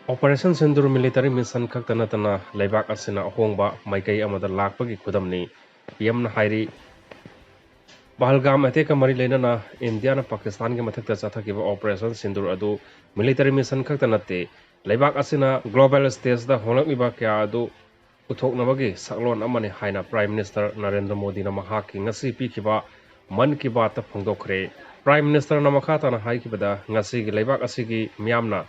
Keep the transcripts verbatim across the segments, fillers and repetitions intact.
Operation Sindoor military mission ꯈꯛꯇ ꯅꯠꯇꯅ ꯂꯩꯕꯥꯛ ꯑꯁꯤꯅ ꯑꯍꯣꯡꯕ ꯃꯥꯏꯀꯩ ꯑꯃꯗ ꯂꯥꯛꯄꯒꯤ ꯈꯨꯗꯝꯅꯤ, ꯄꯤ ꯑꯦꯝꯅ ꯍꯥꯏꯔꯤ꯫ ꯄꯍꯜꯒꯥꯝ ꯑꯦꯇꯦꯛꯀ ꯃꯔꯤ ꯂꯩꯅꯅ ꯏꯟꯗꯤꯌꯥꯅ ꯄꯥꯀꯤꯁꯇꯥꯟꯒꯤ ꯃꯊꯛꯇ ꯆꯠꯊꯈꯤꯕ Operation Sindoor ꯑꯗꯨ military mission ꯈꯛꯇ ꯅꯠꯇꯦ, ꯂꯩꯕꯥꯛ ꯑꯁꯤꯅ global stageꯇ ꯍꯣꯡꯂꯛꯂꯤꯕ ꯀꯌꯥ ꯑꯗꯨ ꯎꯠꯊꯣꯛꯅꯕꯒꯤ ꯁꯛꯂꯣꯟ ꯑꯃꯅꯤ ꯍꯥꯏꯅ Prime Minister ꯅꯔꯦꯟꯗ꯭ꯔ ꯃꯣꯗꯤꯅ ꯃꯍꯥꯛꯀꯤ ꯉꯁꯤ ꯄꯤꯈꯤꯕ ꯃꯟ ꯀꯤ ꯕꯥꯠꯇ ꯐꯣꯡꯗꯣꯛꯈ꯭ꯔꯦ꯫ Prime Ministerꯅ ꯃꯈꯥ ꯇꯥꯅ ꯍꯥꯏꯈꯤꯕꯗ, ꯉꯁꯤꯒꯤ ꯂꯩꯕꯥꯛ ꯑꯁꯤꯒꯤ ꯃꯤꯌꯥꯝꯅ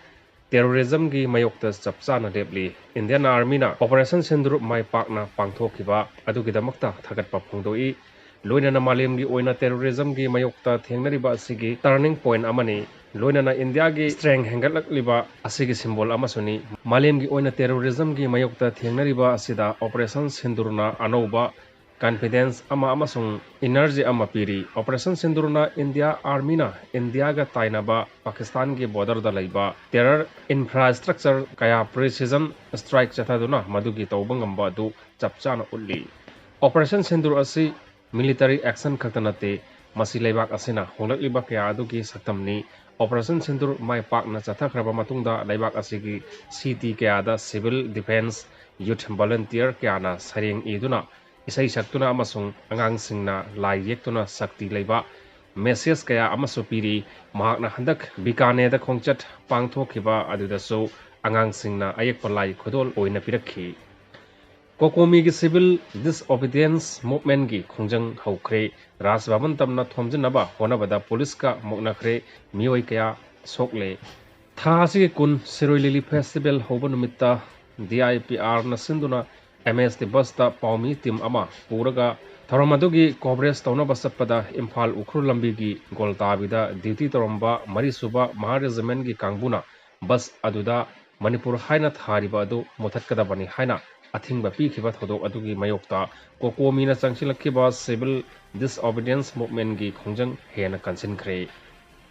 terrorismꯒꯤ ꯃꯥꯌꯣꯛꯇ ꯆꯞ ꯆꯥꯅ ꯂꯦꯞꯂꯤ꯫ Indian Armyꯅ Operation Sindoor ꯃꯥꯏ ꯄꯥꯛꯅ ꯄꯥꯡꯊꯣꯛꯈꯤꯕ ꯑꯗꯨꯒꯤꯗꯃꯛꯇ ꯊꯥꯒꯠꯄ ꯐꯣꯡꯗꯣꯛꯏ꯫ ꯂꯣꯏꯅꯅ ꯃꯥꯂꯦꯝꯒꯤ ꯑꯣꯏꯅ terrorismꯒꯤ ꯃꯥꯌꯣꯛꯇ ꯊꯦꯡꯅꯔꯤꯕ ꯑꯁꯤꯒꯤ turning point ꯑꯃꯅꯤ꯫ ꯂꯣꯏꯅꯅ ꯏꯟꯗꯤꯌꯥꯒꯤ strength ꯍꯦꯟꯒꯠꯂꯛꯂꯤꯕ ꯑꯁꯤꯒꯤ symbol ꯑꯃꯁꯨꯅꯤ꯫ ꯃꯥꯂꯦꯝꯒꯤ ꯑꯣꯏꯅ terrorismꯒꯤ ꯃꯥꯌꯣꯛꯇ ꯊꯦꯡꯅꯔꯤꯕ ꯑꯁꯤꯗ Operation Sindoorꯅ ꯑꯅꯧꯕ confidence ꯑꯃ ꯑꯃꯁꯨꯡ energy ꯑꯃ ꯄꯤꯔꯤ꯫ Operation Sindoorꯅ India Armyꯅ ꯏꯟꯗꯤꯌꯥꯒ ꯇꯥꯏꯅꯕ ꯄꯥꯀꯤꯁꯇꯥꯟꯒꯤ borderꯗ ꯂꯩꯕ terror infrastructure ꯀꯌꯥ precision strike ꯆꯠꯊꯗꯨꯅ ꯃꯗꯨꯒꯤ ꯇꯧꯕ ꯉꯝꯕ ꯑꯗꯨ ꯆꯞ ꯆꯥꯅ ꯎꯠꯂꯤ꯫ Operation Sindoor ꯑꯁꯤ military action ꯈꯛꯇ ꯅꯠꯇꯦ, ꯃꯁꯤ ꯂꯩꯕꯥꯛ ꯑꯁꯤꯅ ꯍꯣꯡꯂꯛꯂꯤꯕ ꯀꯌꯥ ꯑꯗꯨꯒꯤ ꯁꯛꯇꯝꯅꯤ꯫ Operation Sindoor ꯃꯥꯏ ꯄꯥꯛꯅ ꯆꯠꯊꯈ꯭ꯔꯕ ꯃꯇꯨꯡꯗ ꯂꯩꯕꯥꯛ ꯑꯁꯤꯒꯤ city ꯀꯌꯥꯗ civil defence, youth volunteer ꯀꯌꯥꯅ ꯁꯩꯔꯦꯡ ꯏꯗꯨꯅ, ꯏꯁꯩ ꯁꯛꯇꯨꯅ ꯑꯃꯁꯨꯡ ꯑꯉꯥꯡꯁꯤꯡꯅ ꯂꯥꯏ ꯌꯦꯛꯇꯨꯅ ꯁꯛꯇꯤ ꯂꯩꯕ message ꯀꯌꯥ ꯑꯃꯁꯨ ꯄꯤꯔꯤ꯫ ꯃꯍꯥꯛꯅ ꯍꯟꯗꯛ ꯕꯤꯀꯥꯅꯦꯔꯗ ꯈꯣꯡꯆꯠ ꯄꯥꯡꯊꯣꯛꯈꯤꯕ ꯑꯗꯨꯗꯁꯨ ꯑꯉꯥꯡꯁꯤꯡꯅ ꯑꯌꯦꯛꯄ ꯂꯥꯏ ꯈꯨꯗꯣꯜ ꯑꯣꯏꯅ ꯄꯤꯔꯛꯈꯤ꯫ ꯀꯣꯀꯣꯃꯤꯒꯤ civil disobedience movementꯀꯤ ꯈꯣꯡꯖꯪ ꯍꯧꯈ꯭ꯔꯦ꯫ ꯔꯥꯖ ꯚꯕꯟ ꯇꯝꯅ ꯊꯣꯝꯖꯤꯟꯅꯕ ꯍꯣꯠꯅꯕꯗ ꯄꯨꯂꯤꯁꯀ ꯃꯨꯛꯅꯈ꯭ꯔꯦ, ꯃꯤꯑꯣꯏ ꯀꯌꯥ ꯁꯣꯛꯂꯦ꯫ ꯊꯥ ꯑꯁꯤꯒꯤ ꯀꯨꯟ ꯁꯤꯔꯣꯏ ꯂꯤꯂꯤ festival ꯍꯧꯕ ꯅꯨꯃꯤꯠꯇ D I P Rꯅ ꯁꯤꯟꯗꯨꯅ M S T busꯇ ꯄꯥꯎꯃꯤ team ꯑꯃ ꯄꯨꯔꯒ ꯊꯧꯔꯝ ꯑꯗꯨꯒꯤ coverage ꯇꯧꯅꯕ ꯆꯠꯄꯗ ꯏꯝꯐꯥꯜ ꯎꯈ꯭ꯔꯨꯜ ꯂꯝꯕꯤꯒꯤ ꯒꯣꯜꯇꯥꯕꯤꯗ duty ꯇꯧꯔꯝꯕ ꯃꯔꯤꯁꯨꯕ ꯃꯍꯥ regimentꯀꯤ ꯀꯥꯡꯕꯨꯅ bus ꯑꯗꯨꯗ ꯃꯅꯤꯄꯨꯔ ꯍꯥꯏꯅ ꯊꯥꯔꯤꯕ ꯑꯗꯨ ꯃꯨꯊꯠꯀꯗꯕꯅꯤ ꯍꯥꯏꯅ ꯑꯊꯤꯡꯕ ꯄꯤꯈꯤꯕ ꯊꯧꯗꯣꯛ ꯑꯗꯨꯒꯤ ꯃꯥꯌꯣꯛꯇ ꯀꯣꯀꯣꯃꯤꯅ ꯆꯪꯁꯤꯜꯂꯛꯈꯤꯕ civil disobedience movementꯀꯤ ꯈꯣꯡꯖꯪ ꯍꯦꯟꯅ ꯀꯟꯁꯤꯟꯈ꯭ꯔꯦ꯫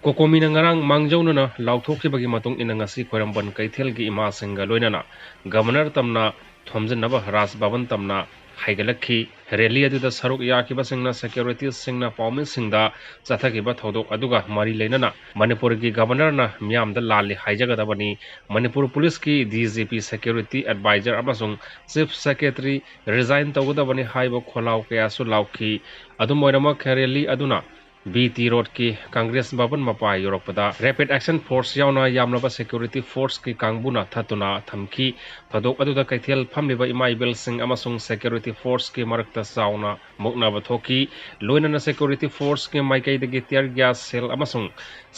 ꯀꯣꯀꯣꯃꯤꯅ ꯉꯔꯥꯡ ꯃꯥꯡꯖꯧꯅꯅ ꯂꯥꯎꯊꯣꯛꯈꯤꯕꯒꯤ ꯃꯇꯨꯡ ꯏꯟꯅ ꯉꯁꯤ ꯈ꯭ꯋꯥꯏꯔꯝꯕꯟ ꯀꯩꯊꯦꯜꯒꯤ ꯏꯃꯥꯁꯤꯡꯒ ꯂꯣꯏꯅꯅ Governor ꯇꯝꯅ ꯊꯣꯝꯖꯤꯟꯅꯕ ꯔꯥꯖ ꯚꯕꯟ ꯇꯝꯅ ꯍꯥꯏꯒꯠꯂꯛꯈꯤ꯫ ꯔꯦꯂꯤ ꯑꯗꯨꯗ ꯁꯔꯨꯛ ꯌꯥꯈꯤꯕꯁꯤꯡꯅ ꯁꯦꯀ꯭ꯌꯨꯔꯤꯇꯤꯁꯁꯤꯡꯅ ꯄꯥꯎꯃꯤꯁꯤꯡꯗ ꯆꯠꯊꯈꯤꯕ ꯊꯧꯗꯣꯛ ꯑꯗꯨꯒ ꯃꯔꯤ ꯂꯩꯅꯅ ꯃꯅꯤꯄꯨꯔꯒꯤ ꯒꯕꯔꯅꯔꯅ ꯃꯤꯌꯥꯝꯗ ꯂꯥꯜꯂꯤ ꯍꯥꯏꯖꯒꯗꯕꯅꯤ, ꯃꯅꯤꯄꯨꯔ ꯄꯨꯂꯤꯁꯀꯤ D G P, security adviser ꯑꯃꯁꯨꯡ ꯆꯤꯐ ꯁꯦꯀ꯭ꯔꯦꯇꯔꯤ ꯔꯤꯖꯥꯏꯟ ꯇꯧꯒꯗꯕꯅꯤ ꯍꯥꯏꯕ ꯈꯣꯜꯂꯥꯎ ꯀꯌꯥꯁꯨ ꯂꯥꯎꯈꯤ꯫ ꯑꯗꯨꯝ ꯑꯣꯏꯅꯃꯛ, ꯔꯦꯂꯤ ꯑꯗꯨꯅ ꯕꯤ ꯇꯤ ꯔꯣꯗꯀꯤ ꯀꯪꯒ꯭ꯔꯦꯁ ꯚꯕꯟ ꯃꯄꯥ ꯌꯧꯔꯛꯄꯗ ꯔꯦꯄꯤꯗ ꯑꯦꯛꯁꯟ ꯐꯣꯔꯁ ꯌꯥꯎꯅ ꯌꯥꯝꯂꯕ ꯁꯦꯀ꯭ꯌꯨꯔꯤꯇꯤ ꯐꯣꯔꯁꯀꯤ ꯀꯥꯡꯕꯨꯅ ꯊꯠꯇꯨꯅ ꯊꯝꯈꯤ꯫ ꯊꯧꯗꯣꯛ ꯑꯗꯨꯗ ꯀꯩꯊꯦꯜ ꯐꯝꯂꯤꯕ ꯏꯃꯥ ꯏꯕꯦꯜꯁꯤꯡ ꯑꯃꯁꯨꯡ ꯁꯦꯀ꯭ꯌꯨꯔꯤꯇꯤ ꯐꯣꯔꯁꯀꯤ ꯃꯔꯛꯇ ꯆꯥꯎꯅ ꯃꯨꯛꯅꯕ ꯊꯣꯛꯈꯤ꯫ ꯂꯣꯏꯅꯅ ꯁꯦꯀ꯭ꯌꯨꯔꯤꯇꯤ ꯐꯣꯔꯁꯀꯤ ꯃꯥꯏꯀꯩꯗꯒꯤ ꯇꯤꯌꯔ ꯒ꯭ꯌꯥꯁ ꯁꯦꯜ ꯑꯃꯁꯨꯡ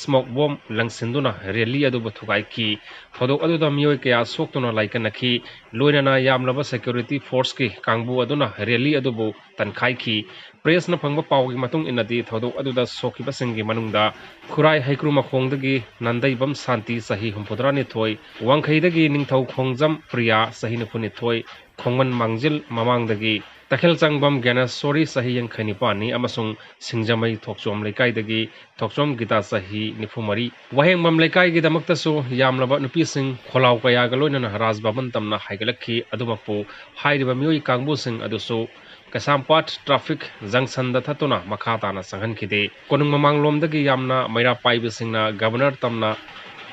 ꯁ꯭ꯃꯣꯛ ꯕꯣꯝ ꯂꯪꯁꯤꯟꯗꯨꯅ ꯔꯦꯂꯤ ꯑꯗꯨꯕꯨ ꯊꯨꯒꯥꯏꯈꯤ꯫ ꯊꯧꯗꯣꯛ ꯑꯗꯨꯗ ꯃꯤꯑꯣꯏ ꯀꯌꯥ ꯁꯣꯛꯇꯨꯅ ꯂꯥꯏꯀꯠꯅꯈꯤ꯫ ꯂꯣꯏꯅꯅ ꯌꯥꯝꯂꯕ ꯁꯦꯀ꯭ꯌꯨꯔꯤꯇꯤ ꯐꯣꯔꯁꯀꯤ ꯀꯥꯡꯕꯨ ꯑꯗꯨꯅ ꯔꯦꯂꯤ ꯑꯗꯨꯕꯨ ꯇꯟꯈꯥꯏꯈꯤ꯫ ꯄ꯭ꯔꯦꯁꯅ ꯐꯪꯕ ꯄꯥꯎꯒꯤ ꯃꯇꯨꯡ ꯏꯟꯅꯗꯤ, ꯊꯧꯗꯣꯛ ꯑꯗꯨꯗ ꯁꯣꯛꯈꯤꯕꯁꯤꯡꯒꯤ ꯃꯅꯨꯡꯗ ꯈꯨꯔꯥꯏ ꯍꯩꯀ꯭ꯔꯨ ꯃꯈꯣꯡꯗꯒꯤ ꯅꯟꯗꯩꯕꯝ ꯁꯥꯟꯇꯤ, ꯆꯍꯤ ꯍꯨꯝꯐꯨꯇꯔꯥꯅꯤꯊꯣꯏ, ꯋꯥꯡꯈꯩꯗꯒꯤ ꯅꯤꯡꯊꯧ ꯈꯣꯡꯖꯝ ꯄ꯭ꯔꯤꯌꯥ, ꯆꯍꯤ ꯅꯤꯐꯨꯅꯤꯊꯣꯏ, ꯈꯣꯡꯃꯟ ꯃꯥꯡꯖꯤꯜ ꯃꯃꯥꯡꯗꯒꯤ ꯇꯈꯦꯜ ꯆꯪꯕꯝ ꯒ꯭ꯌꯥꯅꯦꯁꯣꯔꯤ, ꯆꯍꯤ ꯌꯥꯡꯈꯩ ꯅꯤꯄꯥꯟꯅꯤ, ꯑꯃꯁꯨꯡ ꯁꯤꯡꯖꯃꯩ ꯊꯣꯛꯆꯣꯝ ꯂꯩꯀꯥꯏꯗꯒꯤ ꯊꯣꯛꯆꯣꯝ ꯒꯤꯇꯥ, ꯆꯍꯤ ꯅꯤꯐꯨ ꯃꯔꯤ꯫ ꯋꯥꯍꯦꯡꯕꯝ ꯂꯩꯀꯥꯏꯒꯤꯗꯃꯛꯇꯁꯨ ꯌꯥꯝꯂꯕ ꯅꯨꯄꯤꯁꯤꯡ ꯈꯣꯜꯂꯥꯎ ꯀꯌꯥꯒ ꯂꯣꯏꯅꯅ ꯔꯥꯖ ꯚꯕꯟ ꯇꯝꯅ ꯍꯥꯏꯒꯠꯂꯛꯈꯤ꯫ ꯑꯗꯨꯃꯛꯄꯨ, ꯍꯥꯏꯔꯤꯕ ꯃꯤꯑꯣꯏ ꯀꯥꯡꯕꯨꯁꯤꯡ ꯑꯗꯨꯁꯨ ꯀꯩꯁꯥꯝꯄꯥꯠ ꯇ꯭ꯔꯥꯐꯤꯛ ꯖꯪꯁꯟꯗ ꯊꯠꯇꯨꯅ ꯃꯈꯥ ꯇꯥꯅ ꯆꯪꯍꯟꯈꯤꯗꯦ꯫ ꯀꯣꯅꯨꯡ ꯃꯃꯥꯡꯂꯣꯝꯗꯒꯤ ꯌꯥꯝꯅ ꯃꯩꯔꯥ ꯄꯥꯏꯕꯁꯤꯡꯅ ꯒꯕꯔꯅꯔ ꯇꯝꯅ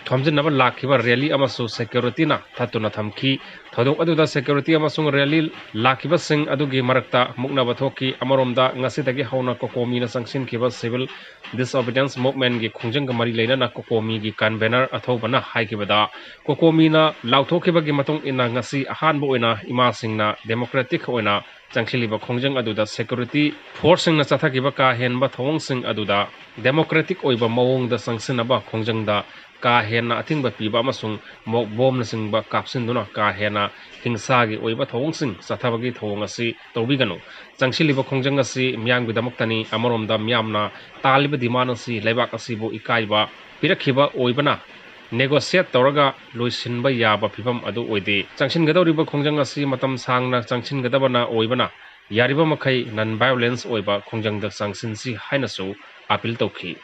ꯊꯣꯝꯖꯤꯟꯅꯕ ꯂꯥꯛꯈꯤꯕ ꯔꯦꯂꯤ ꯑꯃꯁꯨ ꯁꯦꯀ꯭ꯌꯨꯔꯤꯇꯤꯅ ꯊꯠꯇꯨꯅ ꯊꯝꯈꯤ꯫ ꯊꯧꯗꯣꯛ ꯑꯗꯨꯗ ꯁꯦꯀ꯭ꯌꯨꯔꯤꯇꯤ ꯑꯃꯁꯨꯡ ꯔꯦꯂꯤ ꯂꯥꯛꯈꯤꯕꯁꯤꯡ ꯑꯗꯨꯒꯤ ꯃꯔꯛꯇ ꯃꯨꯛꯅꯕ ꯊꯣꯛꯈꯤ꯫ ꯑꯃꯔꯣꯝꯗ, ꯉꯁꯤꯗꯒꯤ ꯍꯧꯅ ꯀꯣꯀꯣꯃꯤꯅ ꯆꯪꯁꯤꯟꯈꯤꯕ ꯁꯤꯚꯤꯜ ꯗꯤꯁꯑꯣꯕꯤꯗꯤꯌꯦꯟꯁ ꯃꯨꯚꯃꯦꯟꯒꯤ ꯈꯣꯡꯖꯪꯒ ꯃꯔꯤ ꯂꯩꯅꯅ ꯀꯣꯀꯣꯃꯤꯒꯤ ꯀꯟꯚꯦꯅꯔ ꯑꯊꯧꯕꯅ ꯍꯥꯏꯈꯤꯕꯗ, ꯀꯣꯀꯣꯃꯤꯅ ꯂꯥꯎꯊꯣꯛꯈꯤꯕꯒꯤ ꯃꯇꯨꯡ ꯏꯟꯅ ꯉꯁꯤ ꯑꯍꯥꯟꯕ ꯑꯣꯏꯅ ꯏꯃꯥꯁꯤꯡꯅ ꯗꯦꯃꯣꯀ꯭ꯔꯦꯇꯤꯛ ꯑꯣꯏꯅ ꯆꯪꯁꯤꯜꯂꯤꯕ ꯈꯣꯡꯖꯪ ꯑꯗꯨꯗ ꯁꯦꯀ꯭ꯌꯨꯔꯤꯇꯤ ꯐꯣꯔꯁꯁꯤꯡꯅ ꯆꯠꯊꯈꯤꯕ ꯀꯥ ꯍꯦꯟꯕ ꯊꯧꯑꯣꯡꯁꯤꯡ ꯑꯗꯨꯗ ꯗꯦꯃꯣꯀ꯭ꯔꯦꯇꯤꯛ ꯑꯣꯏꯕ ꯃꯑꯣꯡꯗ ꯆꯪꯁꯤꯟꯅꯕ ꯈꯣꯡꯖꯪꯗ ꯀꯥ ꯍꯦꯟꯅ ꯑꯊꯤꯡꯕ ꯄꯤꯕ ꯑꯃꯁꯨꯡ ꯃꯣꯛ ꯕꯣꯝꯅꯆꯤꯡꯕ ꯀꯥꯞꯁꯤꯟꯗꯨꯅ ꯀꯥ ꯍꯦꯟꯅ ꯍꯤꯡꯁꯥꯒꯤ ꯑꯣꯏꯕ ꯊꯧꯑꯣꯡꯁꯤꯡ ꯆꯠꯊꯕꯒꯤ ꯊꯧꯑꯣꯡ ꯑꯁꯤ ꯇꯧꯕꯤꯒꯅꯨ꯫ ꯆꯪꯁꯤꯜꯂꯤꯕ ꯈꯣꯡꯖꯪ ꯑꯁꯤ ꯃꯤꯌꯥꯝꯒꯤꯗꯃꯛꯇꯅꯤ꯫ ꯑꯃꯔꯣꯝꯗ, ꯃꯤꯌꯥꯝꯅ ꯇꯥꯜꯂꯤꯕ ꯗꯤꯃꯥꯟ ꯑꯁꯤ ꯂꯩꯕꯥꯛ ꯑꯁꯤꯕꯨ ꯏꯀꯥꯏꯕ ꯄꯤꯔꯛꯈꯤꯕ ꯑꯣꯏꯕꯅ, ꯅꯦꯒꯣꯁꯤꯌꯦꯠ ꯇꯧꯔꯒ ꯂꯣꯏꯁꯤꯟꯕ ꯌꯥꯕ ꯐꯤꯕꯝ ꯑꯗꯨ ꯑꯣꯏꯗꯦ꯫ ꯆꯪꯁꯤꯟꯒꯗꯧꯔꯤꯕ ꯈꯣꯡꯖꯪ ꯑꯁꯤ ꯃꯇꯝ ꯁꯥꯡꯅ ꯆꯪꯁꯤꯟꯒꯗꯕꯅ ꯑꯣꯏꯕꯅ, ꯌꯥꯔꯤꯕ ꯃꯈꯩ ꯅꯟ ꯚꯥꯏꯑꯣꯂꯦꯟꯁ ꯑꯣꯏꯕ ꯈꯣꯡꯖꯪꯗ ꯆꯪꯁꯤꯟꯁꯤ ꯍꯥꯏꯅꯁꯨ ꯑꯥꯄꯤꯜ ꯇꯧꯈꯤ꯫